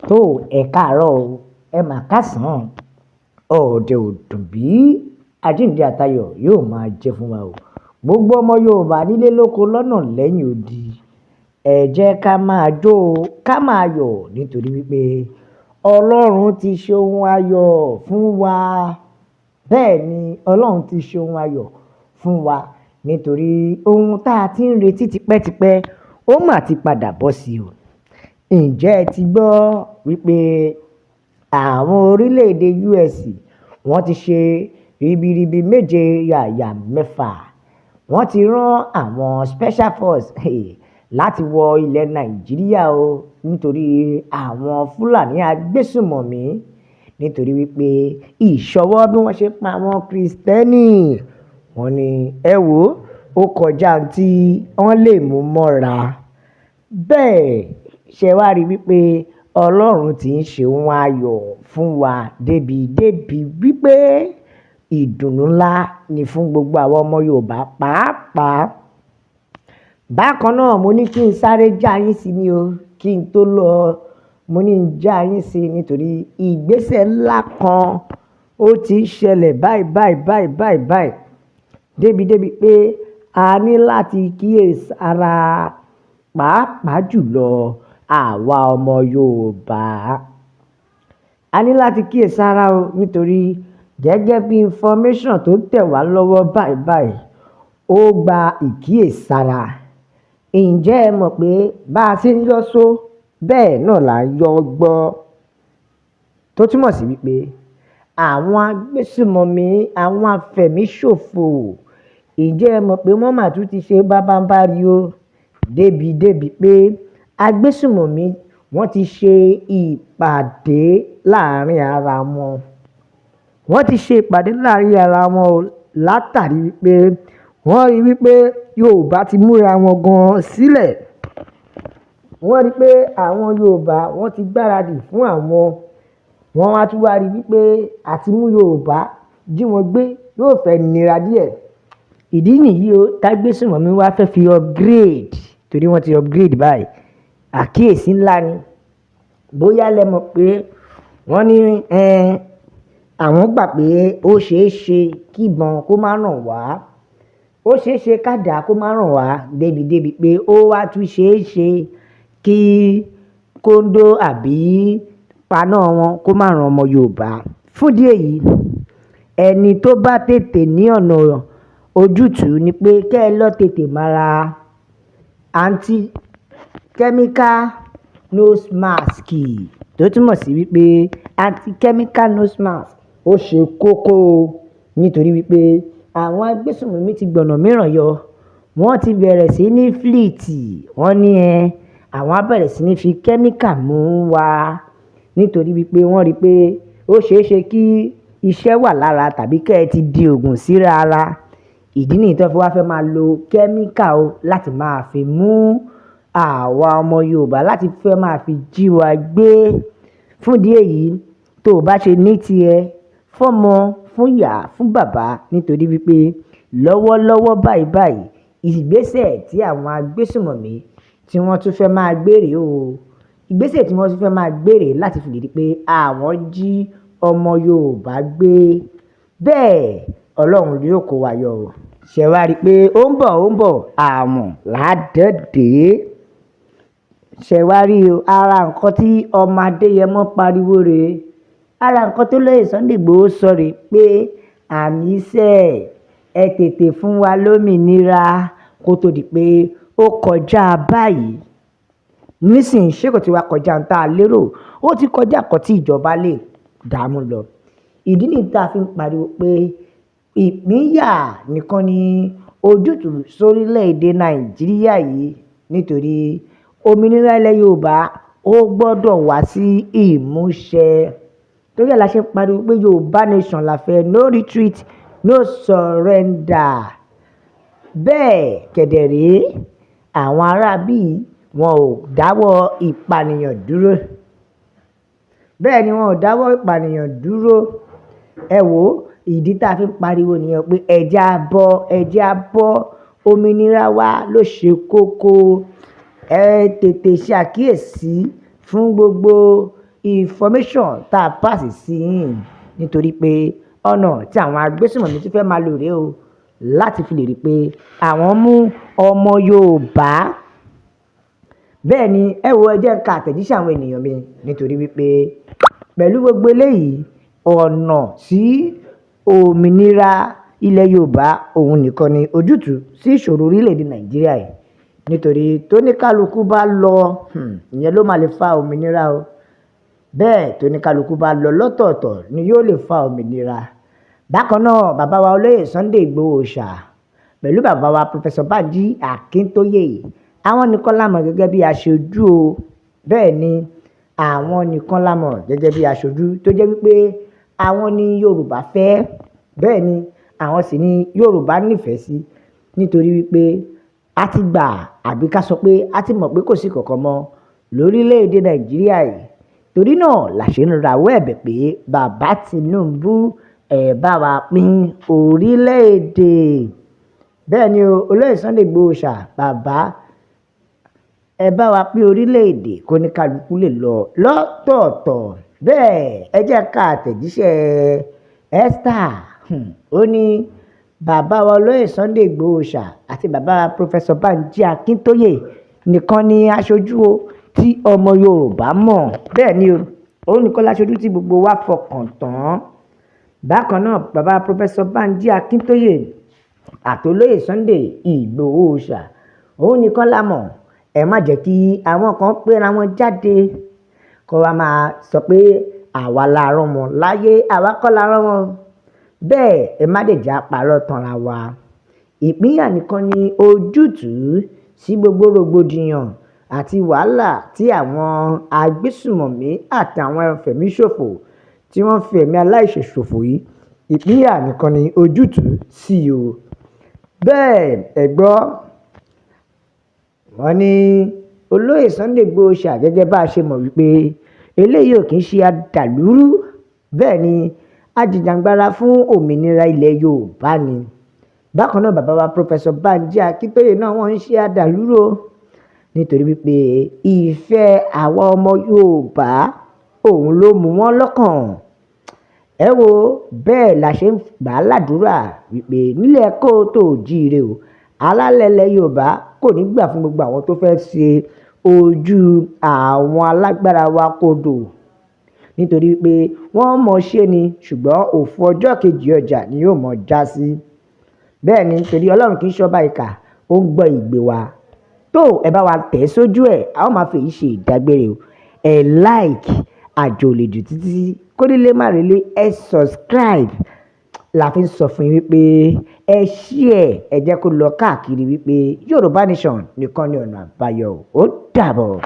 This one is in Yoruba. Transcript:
Tó ẹ káàárọ̀ o, ẹ mà káàsán, ọ̀ọ̀dẹ̀ ò dùn bí. Àjíǹde àtayọ̀ yóò máa jẹ́ fún wa o. Gbogbo ọmọ Yorùbá nílé lóko lọ́nà lẹ́yìn odi, ẹ jẹ́ ká máa jó o, ká máa yọ̀ nítorí wípé Ọlọ́run ti ṣe ohun ayọ̀ fún wa. Bẹ́ẹ̀ ni Ọlọ́run ti ṣe ohun ayọ̀ fún wa nítorí ohun tá a ti ń retí tipẹ́tipẹ́ ó mà ti padà bọ́ sí o. Ǹjẹ́ ẹ ti gbọ́ wípé àwọn orílẹ̀-èdè US wọ́n ti ṣe ribiribi méje yàyà mẹ́fà? Wọ́n ti rán àwọn special force láti wọ ilẹ̀ Nàìjíríà o nítorí àwọn Fúlàní agbésùmọ̀mí, nítorí wípé ìṣọwọ́ bí wọ́n ṣe pa àwọn Kristẹni, wọ́n ní ẹ wò ó kọjá tí wọ́n lè mú mọ́ra. Bẹ́ẹ̀ ṣe wá rí wípé Ọlọ́run ti ń ṣe ohun ayọ̀ fún wa débi débi wípé ìdùnnú ńlá ni fún gbogbo àwọn ọmọ Yorùbá pàápàá. Bákan náà mo ní kí n sáré já yín sí ni o, kí n tó lọ. Mo ní ń já yín sí nítorí ìgbésẹ̀ ńlá kan ó ti ń ṣẹlẹ̀ báyìí báyìí báyìí báyìí báyìí débi débi pé a ní láti kíyèsára, pàápàá jùlọ àwa ọmọ Yorùbá. A ní láti kíyèsára o nítorí gẹ́gẹ́ bí information tó tẹ̀ wá lọ́wọ́ báyìí báyìí, ó gba ìkíyèsára. Ǹjẹ́ ẹ mọ̀ pé bá a ṣe ń yọ́ só bẹ́ẹ̀ náà là ń yọ́ gbọ́? Tó túmọ̀ sí wípé àwọn agbésùmọ̀mí, àwọn afẹ̀míṣòfò, ǹjẹ́ ẹ mọ̀ pé wọ́n mà tún ti ṣe bábábárí o débi débi pé agbésùmọ̀mí wọ́n ti ṣe ìpàdé láàrin ara wọn. Wọ́n ti ṣe ìpàdé láàrin ara wọn o látàrí wípé wọ́n rí wípé Yorùbá ti múra wọn gan sílẹ̀. Wọ́n rí pé àwọn Yorùbá wọ́n ti gbáradì fún àwọn. Wọ́n wá tún wá rí wípé àti mú Yorùbá jí wọn gbé yóò fẹ́ nira díẹ̀. Ìdí nìyí o tágbésùmọ̀mí wá fẹ́ fi upgrade, torí wọ́n ti upgrade báyìí. Àkíyèsí ńlá ni. Bóyá lẹ mọ̀ pé wọ́n ní àwọn gbà pé ó ṣeé ṣe kí ìbọn kó má ràn wá. Ó ṣeé ṣe kádà kó má ràn wá débi débi pé ó wá tún ṣeé ṣe kí kóńdó àbí paná wọn kó má ran ọmọ Yorùbá. Fún ìdí èyí, ẹni tó bá tètè ní ọ̀nà ojútùú ni pé kẹ́ ẹ lọ tètè máa ra anti chemical nose mask, tó túmọ̀ sí wípé anti chemical nose mask ó ṣe kókó o nítorí wípé àwọn agbésùmọ̀mí ti gbọ̀nà mìíràn yọ. Wọ́n ti bẹ̀rẹ̀ sí ní fleet. Wọ́n ní àwọn á bẹ̀rẹ̀ sí ní fi chemical mú wa nítorí wípé wọ́n rí pé ó ṣeé ṣe kí iṣẹ́ wà lára tàbí kẹ́ ẹ ti di òògùn síra ara. Ìdí nìyí tó fi wá fẹ́ máa lo chemical o láti máa fi mú àwa ọmọ Yorùbá, láti fẹ́ máa fi jí wa gbé. Fún ìdí èyí, tó o bá ṣe ní tiẹ̀ fọ́mọ, fún ìyá, fún bàbá, nítorí wípé lọ́wọ́lọ́wọ́ báyìí báyìí ìgbésẹ̀ tí àwọn agbésùmọ̀mí tí wọ́n tún fẹ́ máa gbé rèé o. Ìgbésẹ̀ tí wọ́n tún fẹ́ máa gbé rèé láti fi lè rí pé àwọn jí ọmọ Yorùbá gbé. Bẹ́ẹ̀ Ọlọ́run yóò kó wa yọ o. Ṣé wàá rí i pé ó ń bọ̀, ó ń bọ̀, àmọ̀ ládẹ́dẹ́. Ṣé wàá rí o, ara nǹkan tí ọmọ Adéyẹmọ pariwo rèé. Ara nǹkan tó lóye Sunday Igboho sọ rèé pé àníṣe ẹ tètè fún wa lómìnira kó tó di pé ó kọjá báyìí. Nísìnyí ṣé kò ti wá kọjá ohun tá a lérò? Ó ti kọjá nǹkan tí ìjọba lè dààmú lọ. Ìdí nìyí tí a fi ń pariwo pé ìpínyà nìkan ni ojútùú sórílẹ̀-èdè Nàìjíríà yìí, nítorí òmìnira ilẹ̀ Yorùbá ó gbọ́dọ̀ wá sí ìmúṣẹ. Torí ẹ̀ la ṣe ń pariwo pé Yorùbá nation la fẹ́, no retreat, no surrender. Bẹ́ẹ̀ kẹ̀dẹ̀ rèé, àwọn ará bí wọn ò dáwọ́ ìpànìyàn dúró. Bẹ́ẹ̀ ni wọn ò dáwọ́ ìpànìyàn dúró. Ẹ wò ó, ìdí tá a fi ń pariwo nìyẹn pé ẹ jẹ́ á bọ́, ẹ jẹ́ á bọ́, òmìnira wa ló ṣe kókó. Ẹ tètè ṣe àkíyèsí fún gbogbo Information tá a pass sí yín, nítorí pé ọ̀nà tí àwọn agbésùnmọ̀mí ti fẹ́ máa lò rèé o láti fi lè rí i pé àwọn mú ọmọ Yorùbá. Bẹ́ẹ̀ ni, ẹ wo, ẹ jẹ́ n ka àtẹ̀jíṣẹ́ àwọn ènìyàn mi, nítorí wípé pẹ̀lú gbogbo eléyìí, ọ̀nà sí òmìnira ilẹ̀ Yorùbá òun nìkan ni ojútùú sí ìṣòro orílẹ̀-èdè Nàìjíríà yìí. Nítorí tóníkálukú bá lọ, ìyẹn ló máa lè fa òmìnira o. Bẹ́ẹ̀, tóníkálukú bá lọ lọ́tọ̀ọ̀tọ̀ ni yóò lè fa òmìnira. Bákan náà, bàbá wa olóyè Sunday Igboho Òòṣà pẹ̀lú bàbá wa Professor Banji Akintoye, àwọn nìkan la mọ̀ gẹ́gẹ́ bí aṣojú o. Bẹ́ẹ̀ ni, àwọn nìkan la mọ̀ gẹ́gẹ́ bí aṣojú tó jẹ́ wípé àwọn ni Yorùbá fẹ́. Bẹ́ẹ̀ ni, àwọn sì ni Yorùbá nífẹ̀ẹ́ sí, nítorí wípé a ti gbà, àbí ká sọ pé a ti mọ̀ pé kò sí kankan mọ́ lórílẹ̀‐èdè Nàìjíríà yìí. Torí náà la ṣe ń rawọ́ ẹ̀bẹ̀ pé bàbá Tinubu, ẹ̀ bá wa pín orílẹ̀‐èdè. Bẹ́ẹ̀ ni o, olóyè Sunday Igboho Òòṣà, bàbá, ẹ bá wa pín orílẹ̀‐èdè kó ní kálukú lè lọ lọ́tọ̀ọ̀tọ̀. Bẹ́ẹ̀, ẹ jẹ́ ká àtẹ̀jíṣẹ́ Esther. Ó ní bàbá wa olóyè Sunday Igboho Òòṣà àti bàbá Professor Banji Akintoye nìkan ni aṣojú o tí ọmọ Yorùbá mọ̀. Bẹ́ẹ̀ ni o, òun nìkan láṣojú tí gbogbo wa fọkàn tán. Bákan náà, bàbá Professor Banji Akintoye àtolóyè Sunday Igboho Òòṣà, òun nìkan la mọ̀. Ẹ má jẹ́ kí àwọn kan péra wọn jáde kó wa máa sọ pé àwa la rán wọn láyé. Àwa kọ́ la rán wọn bẹ́ẹ̀. Ẹ má dẹ̀ já parọ́ tanra wa. Ìpínyà nìkan ni ojútùú sí gbogbo rògbòdìyàn àti wàhálà tí àwọn agbésùmọ̀mí àtàwọn afẹ̀míṣòfò tí wọ́n fi ẹ̀mí aláìṣẹ̀ ṣòfò yìí. Ìpínyà nìkan ni ojútùú sí o. Bẹ́ẹ̀, ẹ gbọ́, wọ́n ní olóyè Sunday Igboho Òòṣà, gẹ́gẹ́ bá a ṣe mọ̀ wípé eléyìí ò kì í ṣe adàlúrú. Bẹ́ẹ̀ ni, ajìjàǹgbara fún òmìnira ilẹ̀ Yorùbá ni. Bákan náà, bàbá wa Professor Banji Akintoye náà, wọ́n ń ṣe adàlúrú o, nítorí wípé ìfẹ́ àwa ọmọ Yorùbá òun ló mú wọn lọ́kàn. Ẹ wo, bẹ́ẹ̀ la ṣe ń gbà á ládùúrà wípé nílẹ̀ káàárọ̀ oòjíire o, alálẹ̀ ilẹ̀ Yorùbá kò ní gbà fún gbogbo àwọn tó fẹ́ ṣe ojú àwọn alágbára wa kodò, nítorí pé wọ́n mọ̀ ṣe ni, ṣùgbọ́n òfò ọjọ́ kejì ọjà ni yóò mọ̀ já sí. Bẹ́ẹ̀ ni, nítorí Ọlọ́run kì í ṣọba ìkà, ó ń gbọ́ ìgbé wa. Tó ẹ bá wa tẹ̀ sójú ẹ̀, a ó máa fi èyí ṣe ìdágbére o. Ẹ like àjò lè jù títí kónílé má relé. Ẹ subscribe la fi ń sọ fún yín wípé ẹ share, ẹ jẹ́ kó lọ káàkiri wípé Yorùbá Nation nìkan ni ọ̀nà àbáyọ. Ó dàbọ̀.